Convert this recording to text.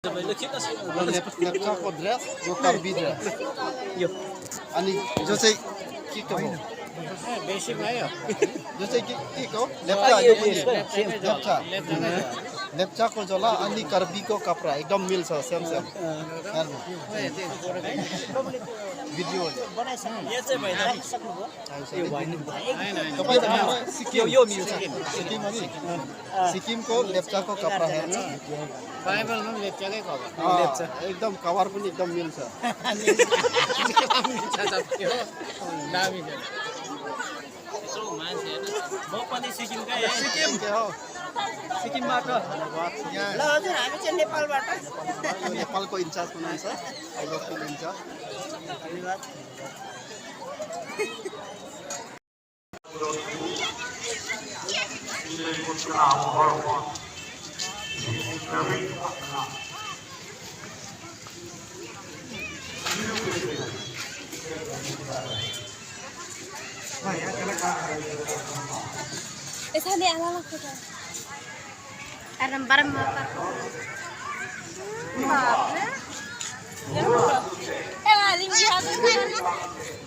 लेप्चाको ड्रेस यो Kirby dress अनि जो चाहिँ के को हो बेसिक भयो जो चाहिँ के को लेप्चा यो लेप्चा लेप्चाको जोला अनि कर्बीको कपडा एकदम मिल्छ सेम सेम भिडियो यो चाहिँ भएन यो मिल्छ सिक्किम अनि सिक्किमको लेप्चाको कपडा हेर्नु बाइबलमा लेप्चाकै कभर लेप्चा एकदम कभर पनि एकदम मिल्छ दामी छ म पनि सिक्किमकै सिक्किम के हो सिक्किमबाट ल हजुर हामी चाहिँ नेपालबाट नेपालको इन्चार्ज हुनुहुन्छ लोकल इन्चार्ज धन्यवाद Esa ni ala lah kita. Aram baram apa? Apa? Yang mana? Yang alim dia tu kan?